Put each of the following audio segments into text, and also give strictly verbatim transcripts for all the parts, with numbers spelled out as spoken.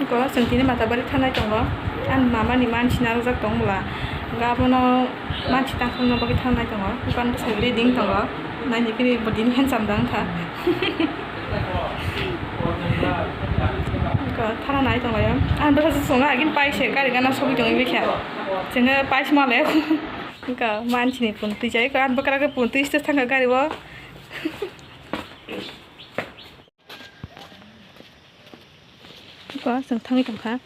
Iko chwng tini Matabari thangnai tongo. Ani mama ni mansi narwkjak tong bwla. Hwnkhe abono mansi tangthokna bagwi thangnai tongo. Iko ani bwsai reading tongo. Naini khe bo tini handsome da wngkha. Iko thana nai tonglaio. Ani bwsajwk chwngno agini paise gari gana sogwi tongwi bikha. Chwngno paise malaio. Iko mansi ni pun twijai. Iko ani bwkrang khe pun twi se thangkha gari o. Iko chwng thangwi tongkha.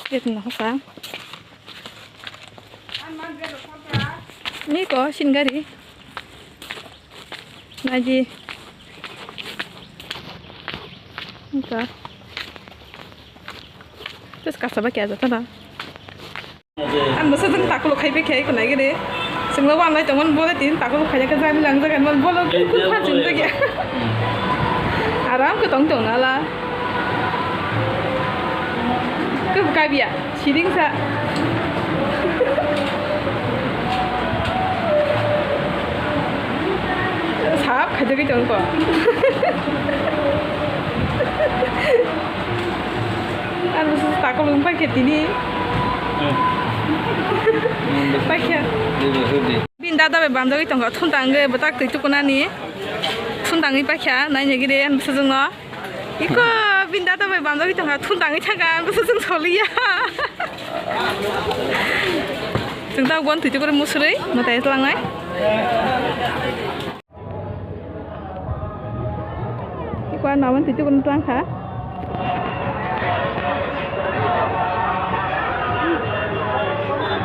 Gate no hoka. Ni ko sin gari. Naidi. Iko. Terus kasa ba kya jata na. Ang bwsajwk takhuk khai bai khai khwnai gede. Chwngno wanlai tongmani bole tin takhuk khai khe jami lang jagan man bolo khe khe pha chwng jagya. Aram khe tong tong nala. Khe kabya siding sa. Sap khai jagwi tong ko. Ano se takhuk wng paikha tini. Paikha. Bini dada bai bamjagwi tongkha, thun tangwi bwtak twi tukunani. Thun tangwi paikha, naina gide ano bwsajwkno. Iko bini dada bai bamjagwi tongkha, thun tangwi thangkha, ano bwsajwk soliya. Chwng tabuk twi tukuri musurwi mwtai tlangnai. Iko ani mama twi tukurna tlang kha.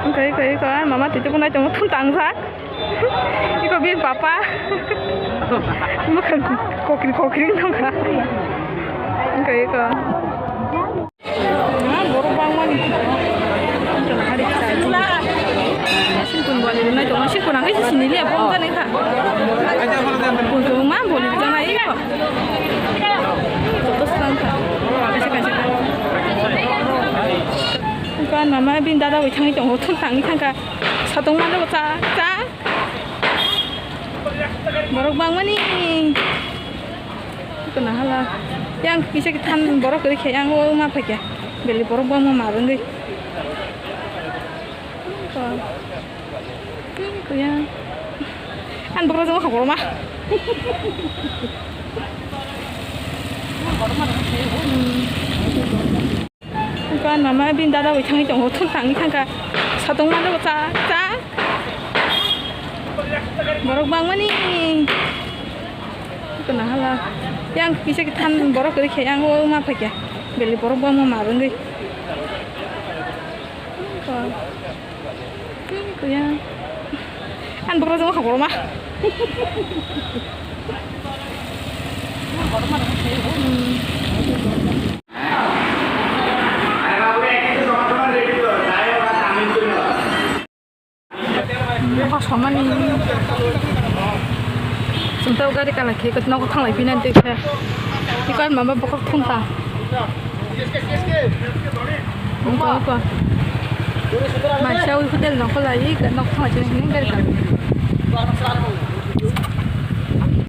Iko, iko, iko, ani mama twi tukurna tongo, thun tangjak. Iko bini papa. Mwkhang kokri kokri wng tong kha. Iko, iko. Borok bangmani. Sinkun boli rwnai tongo, sinkun ang kaisa sini liya, bong jani kha. Kun kwbangma boli rwjaknai kho. Joto swkang kha. Kaisa kaisa kha. Iko ani mama bini dada bai thangwi tongo, thun tangwi thangkha. Satong mano cha cha. Borok bangmani. Kono hala. Yang kisa kithan borok kwrwi khe yang o ma phaikya. Beli borok bangma ma rwngwi. Ko. Ko yang. An borok jong khobor ma. Ko mama bini dada bai thangwi tongo, thun tangwi thangkha. Satong mano cha cha. Borok bangmani. Kono hala. Yang kisa kithan borok kwrwi khe yang o ma phaikya. Beli borok bangma ma rwngwi. Ko. Ko yang. An borok jong khobor ma. Nokha somani. Chwng tabuk gari kana khe nogo thanglai phinani tei khe. Tei khe mama bokhok thung ta. Wngkha wngkha. Maisa ui hotel nokha lai nok thanglai phinani gari kana.